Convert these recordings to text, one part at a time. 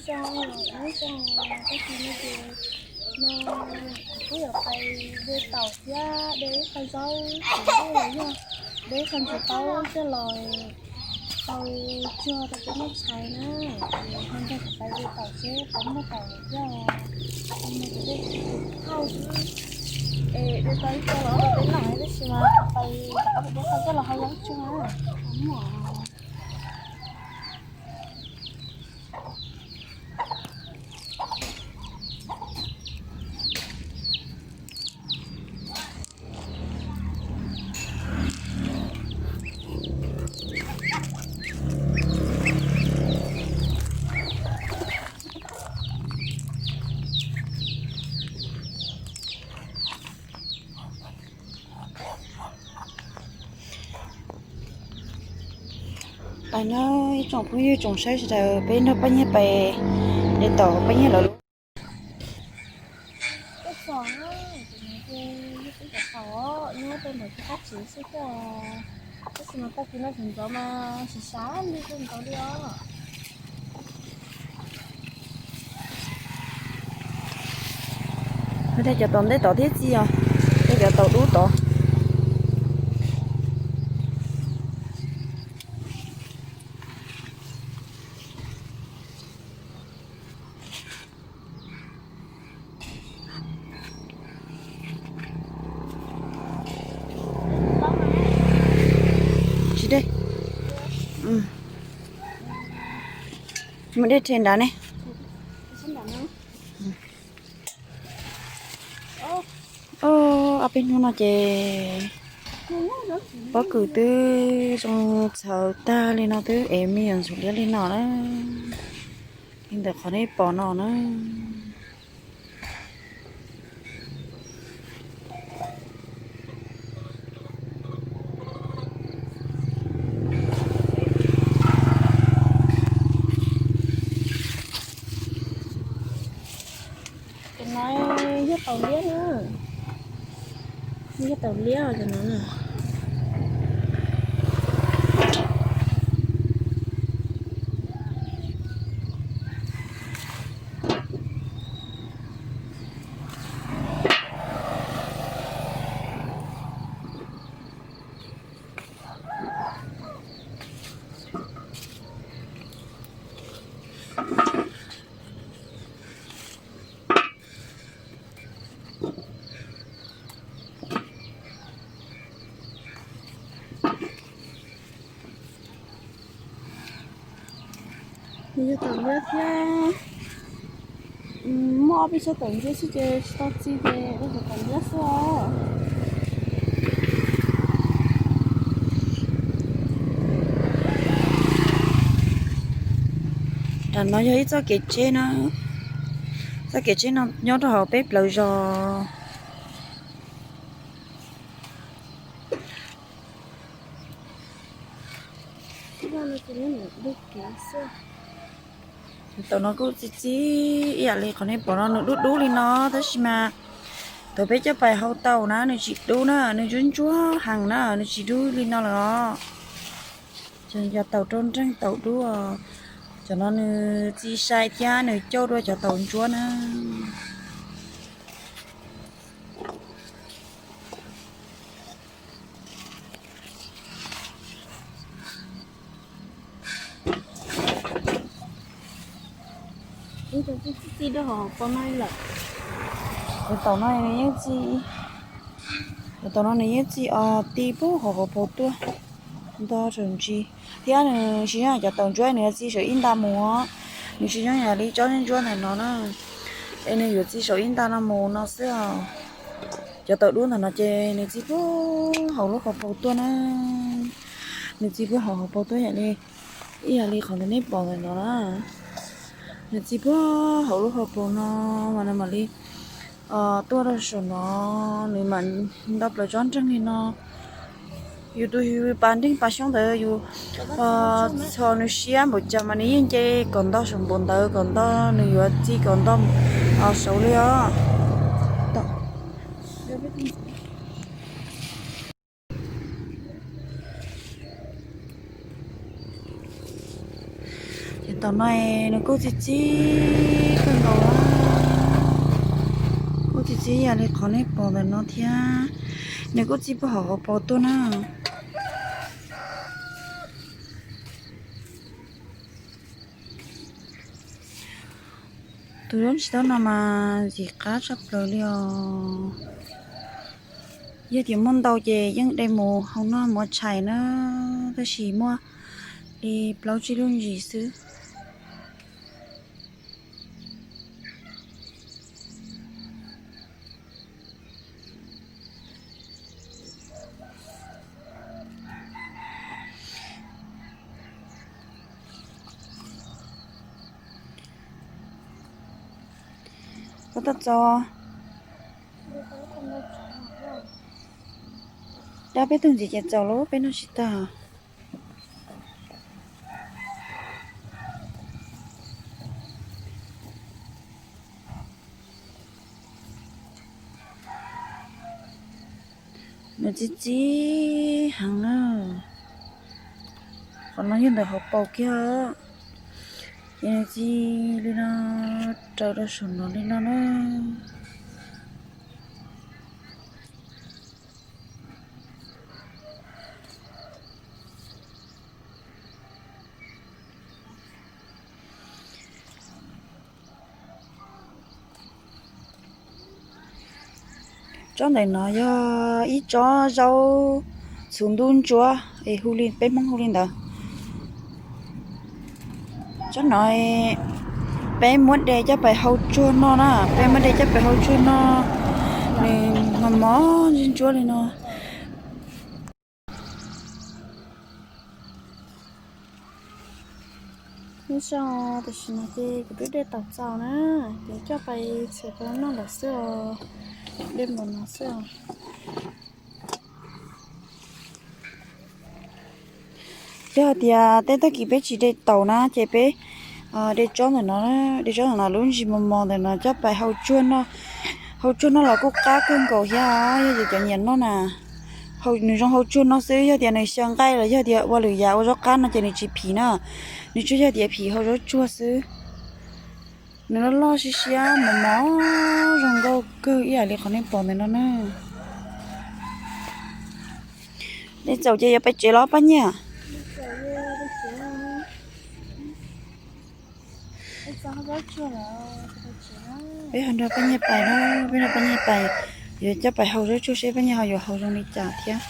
Tso, ib tso, tag kis no ces no kuv yuav pais de taum thiab de ib qho zaub, kuv yog de ib qho ntsis taub coj los tau tsuag rau cov noj tshais na. Ces ho nrog kuv pais de taum seb puas muaj taum thiab os. Kuv de kuv hauj xwb. Es de tau ib co los peb noj, tab sis mas pais rov qab de qho coj los hau zaub tsuag na. Pais na, ib tsoom phooj ywg tsoom saib sawv daws, peb nrog Paj Nyiag pais de taum Paj Nyiag lawv lub. Tab sis mas tag kis no tseem ntxov mas siv sav li tseem ntxov li os. Tej cov taum ntej tod thiab txiv os, tej cov taum dub tod. Tsis dej. Mus dej rhe nrad ne. Ob peb hnub no ces pob kws twb zoo txhawv tag li no, twb ev me nyuam ntxhuav liab li no na. Li ntawm qhov nej pom no na. Cov no yog taum liab na, yog taum liab cov no na. Nws yog taum liab thiab. Muaj ob peb sab taum ntsuab xwb ces tsis tau txi ces ua cov taum liab xwb os. Tam no yog ib txoj kev tsheb na, txoj kev tsheb no nyob rau hauv peb plawv zos. Cov taum no kuj txi txi ib yam li qhov nej pom no, nws dub dub li no tab sis mas thaum peb coj pais hau taum na nws tsis dub na, nws ntsuab ntsuab heev na, nws tsis dub li no lawm os. Cov taum rau nreeg taum dub, cov no nws txi sai thiab nws cauj dua cov taum ntsuab na. Cov taum no nws yeej txi, cov taum no nws yeej txi os, ti puag hauv qhov paus tuaj nto saum ntsis. Thiab nws tsis zoo cov taum ntsuab nws yuav txi saum ib nta mus, nws tsis zoo yam li tsob ntsuab ntawm no na, es nws yuav txi saum ib nta no mus no xwb os. Cov taum dub ntawm no ces nws txi puag hauv lub qhov paus tuaj na, nws txi puag hauv qhov paus tuaj yam li, ib yam li qhov ntawm nej pom ntawm no na. Nws txi puag hauv lub qhov paus no mas nws mam li tuaj rau saum no, nws mam nto plaws tsob nreeg li no. Yus tus yus pas nreeg pas xyoob ntawd yus txhos nws siab npaum cas mas nws yeej nce kom nto saum npaum ntawd, kom nto nws yuav txi kom nto saud li os. Ces Tom no nws kuj txi txiv kawg nkaus, kuj txi txiv ib yam li qhov nej pom ntawm no thiab. Nws kuj txi puag hauv hauv paus tuaj na. Tus zaub ntsis taub no mas ntxim qab tshaj plaws li os. Yog tias muaj ntau ces yeej de mus hau noj muav tshais na, tab sis muaj li plaub tsib lub ntsis xwb. Koj tab txo dab peb tug ntxiv ces txaus lawm, peb noj tsis tag. Nws txi txiv heev na. Qhov no yog ntawm hauv paus kiag, ces nws txi li no raws rau saum no li no na. Tsob ntawm no yog ib tsob zaub txhuv ntub ntsuab es hu li peb Hmoob hu li ntawd. Tsob no peb muab de coj pais hau tsuag noj na, peb muab de coj pais hau tsuag noj, nws mos mos ntsuab ntsuab li no. Nyob zoo, tam sim no ces kuv twb de taum txaus na, ces coj pais txiav rau noj lawm xwb os, de npaum no xwb os. Yog hais tias tej tag kis peb tsis de taum na ces peb de tsob ntawm no, de tsob ntawm no lub ntsis mos mos ntawm no coj pais hau tsuag noj. Hau tsuag noj los kuj qab kawg nkaus thiab, yog tias cov nyiam noj na, nws zoo hau tsuag noj xwb. Yog tias nws xyaw nqaij los yog tias ua lwm yam ua zaub qab no ces nws tsis phim na, nws tsuas yog tias phim hau zaub tsuag xwb. Nws loj loj siab siab mos mos zoo nkauj kawg ib yam li qhov nej pom ntawm no na. De txaus ces yuav pais tsev los Paj Nyiaj? Peb ho nrog Paj Nyiaj pais na, peb nrog Paj Nyiaj pais, yuav coj pais hau zaub tsuag seb Paj Nyiaj ho yuav hau zoo li cas thiab.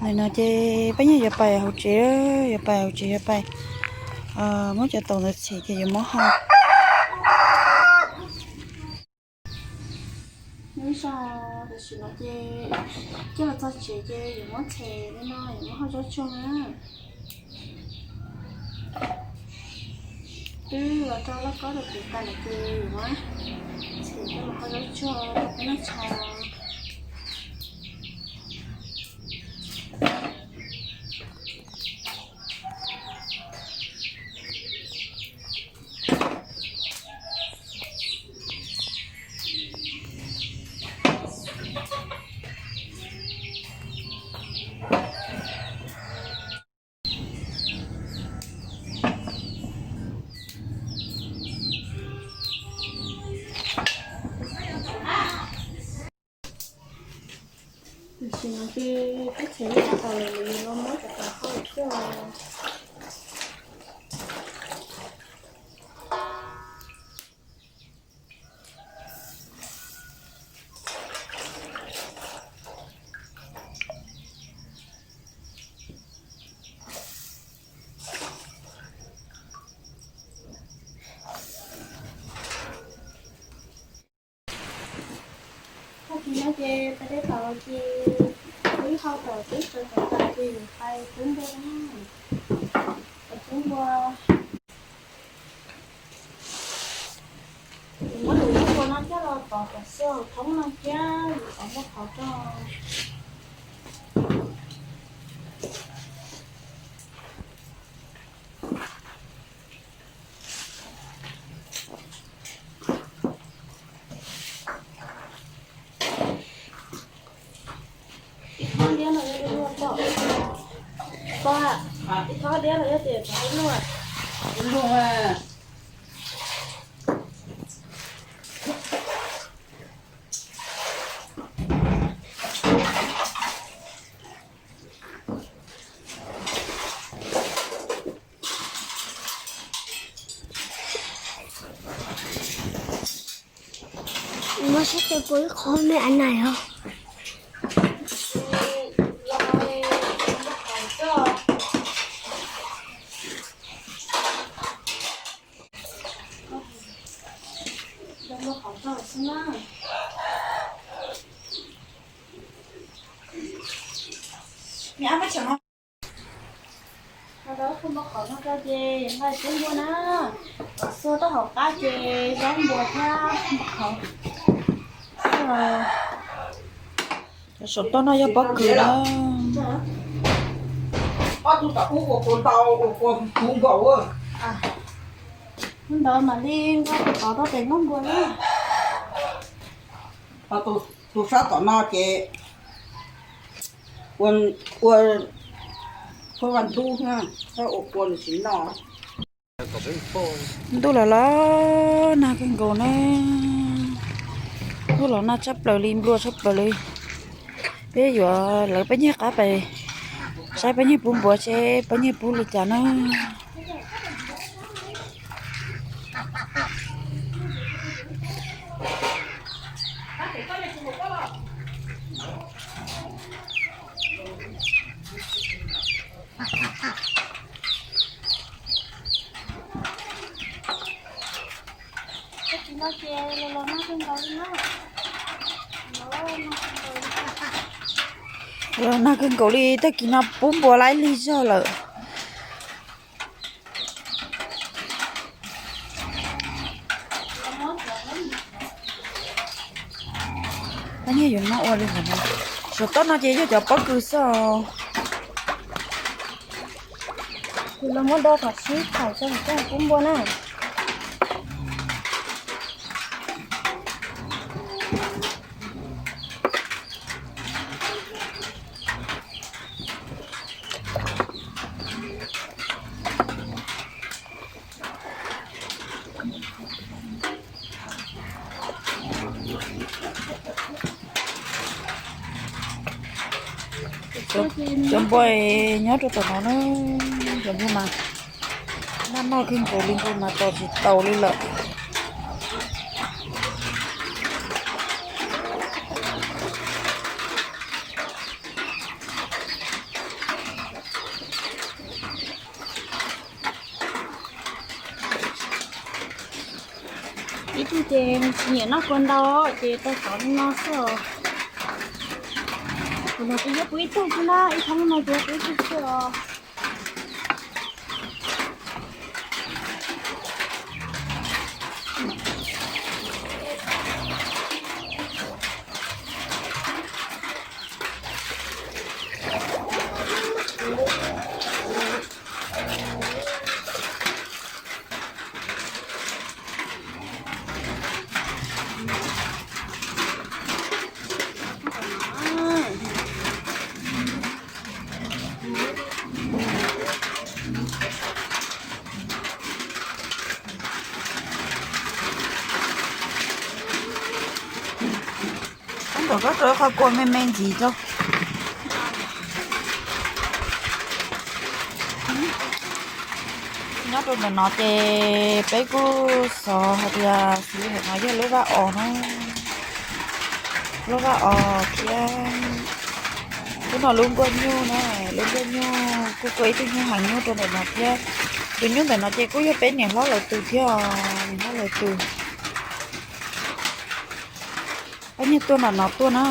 Nim no ces Paj Nyiaj yuav pais hauv tsev, yuav pais hauv tsev yuav pais muab cov taum ntawd txhim ces yuav muab hau. Nyob zoo, tam sim no ces coj los txog tsev ces yuav muab txhim li no yuav muab hau zaub tsuag na. Twb los rau lauj kaub rau pem tas lawm ces yuav muab txhim coj los hau zaub tsuag rau peb noj tshais. Tam sim no ces peb txhim tau lawm, yuav los muab cov taum hau xwb os. Tag kis no ces peb de taum los ces twb hau taum twb sawv taum tas ces yuav pais pub npua na. Pais pub npua. Yuav muab lwm lub npua no coj los tov tom xwb, thoob no thiab yuav tov npua qhauv rau. Thob diab no, thob diab no, ib ces thob luaj. Muab saib tes puas ib qho me a nais os. Ces nqa tub npua na, xua taub hau qab ces zaub npua thiab npua qhauv. Saum toj no yog pob kws na. Ob tug tom ub ua kua ntau ua kua puv nkaus. Hnub ntawd mam li nqa tau tes noj npua na. Tus sab tom no ces ua, ua, ua ntub, ua kua nws tsis noj. Ntuj los los nag kawg nkaus na. Ntuj los nag tshaj plaws li, nplua tshaj plaws li. Peb yuav lawv peb nyiag qab pais saib peb nyiag pub npua seb peb nyiag pub li cas na. Los nag kawg nkaus li, tag kis no pub npua laib lig zog lawm. Pab nyiag yuav muab ua li ntawd no. Saum toj no ces yog cov pob kws xwb os. Kuv los muab do kom sib thaum tso kom pub npua na. Cov npua nyob rau tom no na, cov npua mas naj noj kawg nkaus li, npua mas tos tsis taus li lawm. Ib tug ces nws tsis nyiam noj kua ntau ces tau tov li no xwb os. Kuv no ces yuav pub ib tug xwb na, ib thoob no ces yuav pub ib tug xwb os. Tab tom rau qhov kua me me ntxiv rau. Nyob rau ntawm no ces peb kuj xav hais tias xws li hauv no yog lub vaj os na, lub vaj os thiab. Lub no lub nkuaj nyuj na, lub nkuaj nyuj kuj kua ib tug nyuj heev nyuj rau ntawm no thiab. Tus nyuj ntawm no ces kuj yog peb niam hlob lawv tus thiab, niam hlob lawv tus. Pab nyiag tuaj nram no tuaj na,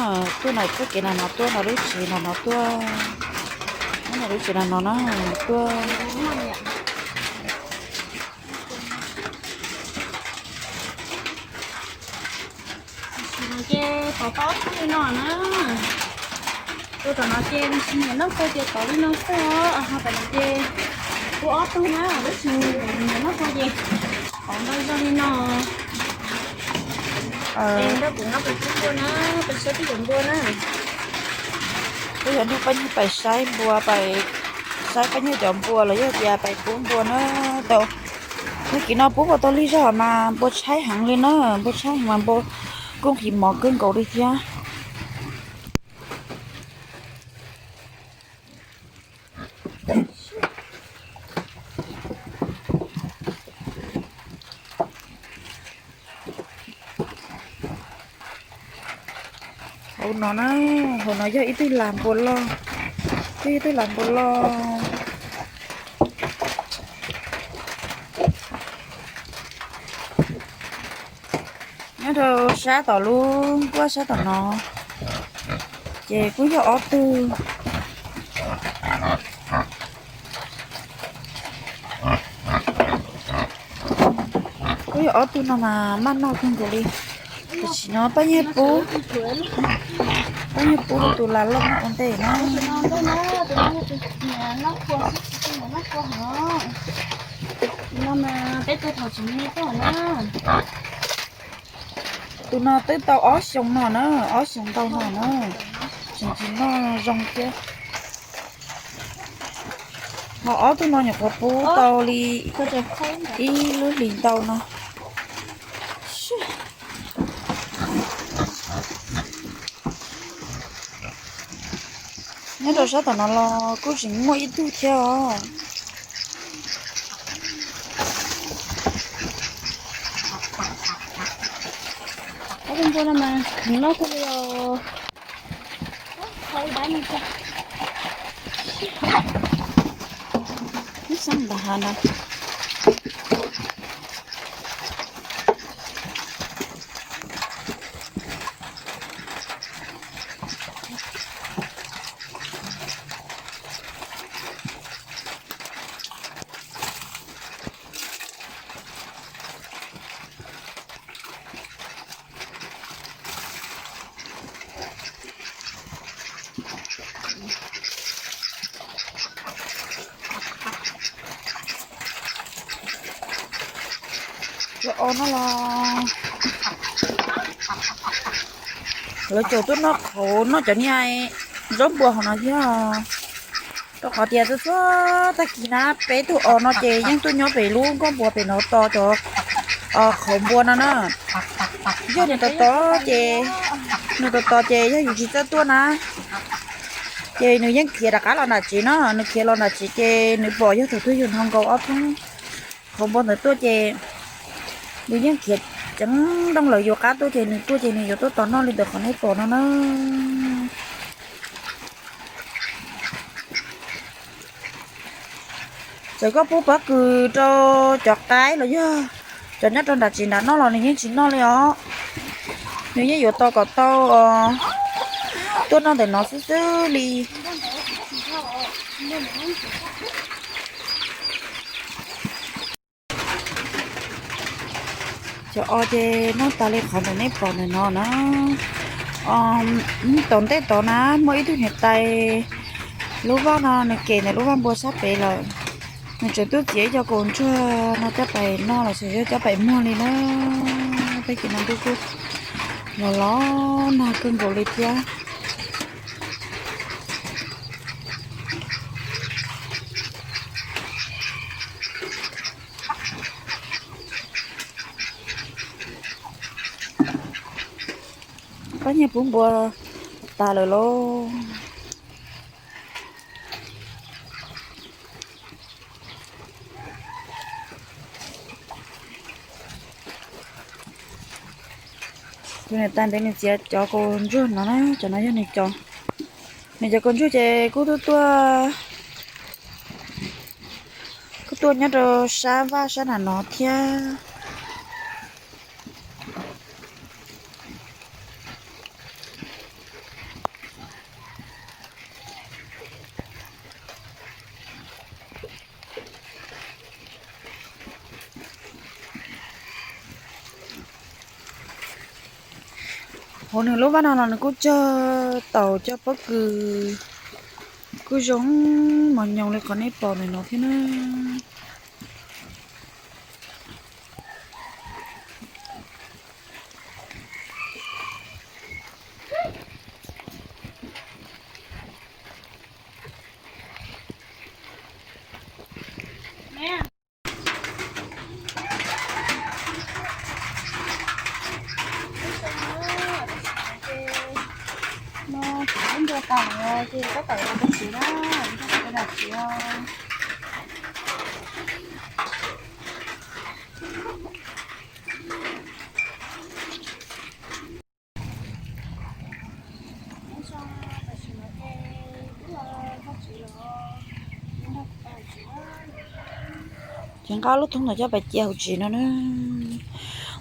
tuaj nram txoj kev nram no tuaj, nram lub tsev nram no tuaj, nram lub tsev nram no na, tuaj. Ces tov ob tug li no na. Tus tom no ces nws tsis nyiam noj kua ces tov li no xwb os. Ho tom no ces kuv ob tug na, tab sis nws nyiam noj kua ces tov ntau zog li no. Es nrog kuv nqa pes pub npua na, pes saib peb yuav npua na. Peb yog nrog pab Nyiaj pais saib npua, pais saib pab Nyiaj cov npua los yog tias pais pub npua na. Tau, tag kis no pub npua tau lig zog mas npua tshaib heev li na, npua tshaib heev mas npua kuj nqhis mov kawg nkaus li thiab. Hauv no na, hauv no yog ib tug lam npua loj, yog ib tug lam npua loj. Nyob rau sab tom lub nkuaj sab tom no, ces kuj yog ob tug. Kuj yog ob tug no mas maj noj kawg nkaus li. Tam sim no pab Nyiaj pub, pab Nyiaj pub tus lam loj ua ntej na. Tus no twb tau ob xyoo no na, ob xyoo ntau no na, tseem tsis noj zoo thiab. Ho ob tug no nyuam qhuav pub tau li ib lub hlis ntau no. Nyob rau sab tom no los kuj tseem muaj ib tug thiab os. Ob tug npua no mas noj kawg li os. Ib xab ntawd hav na. Cov os no los lawv caum tuaj noj qhauv noj cov niag zaub npua hauv no thiab. Rau qhov tias txhua txhua tag kis na peb tug os no ces yeej tuaj nyob pem lub nkuaj npua pem no tos cov qhauv npua no na. Yog nws tos tos ces, nws tos tos ces yog yus tsis txawj tuaj na, ces nws yeej khiav rov qab los nram tsev no. Nws khiav los nram tsev ces nws pom yog thaum twg yus hnov nkaus ob peb qhauv npua ntawd tuaj ces nws yeej khiav ceev nrooj lawm yuav qab tuaj ces nws tuaj ces nws yuav tuaj tos noj li ntawd qhov nej pom no na. Txawm koj pub pob kws rau cov qaib los yog cov nyob rau nram tsev nram noj los nws yeej tsis noj li os. Nws yeej yuav tos kom tau os, tuaj noj ntawm no xwb xwb li. Cov os ces noj tas li qhov ntawm nej pom ntawm no na. Tom ntej tod na muaj ib tug niam tais lub vaj no nws kem ntawm lub vaj npua sab pem lawm. Nws tseem tuaj txiav ib co kaus ntsuag no coj pais noj los sis yog coj pais muag li na. Tag kis no ntuj kuj los los nag kawg nkaus li thiab. Pab Nyiaj pub npua tas lawm lauj. Tus niam tais ntawd nws txiav cov kaus ntsuag no na, cov no yog nws cov, nws cov kaus ntsuag ces kuj tuaj tuaj, kuj tuaj nyob rau sab vaj sab nram no thiab. Hauv nws lub vaj no los nws kuj cog taum cog pob kws, kuj zoo mos nyoos li qhov nej pom ntawm no thiab na. Tsev na, tsev os. Ces nqa lub thoob ntawd coj pais cia hauv tsev no na.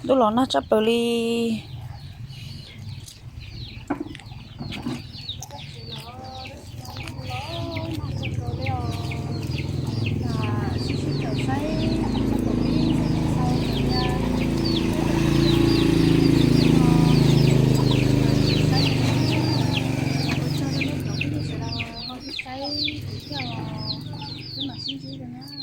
Ntuj los nag tshaj plaws li. Saib, tus coj nej cov phooj ywg sawv daws ho saib kuv thiab os, peb mam sib ntsib dua na.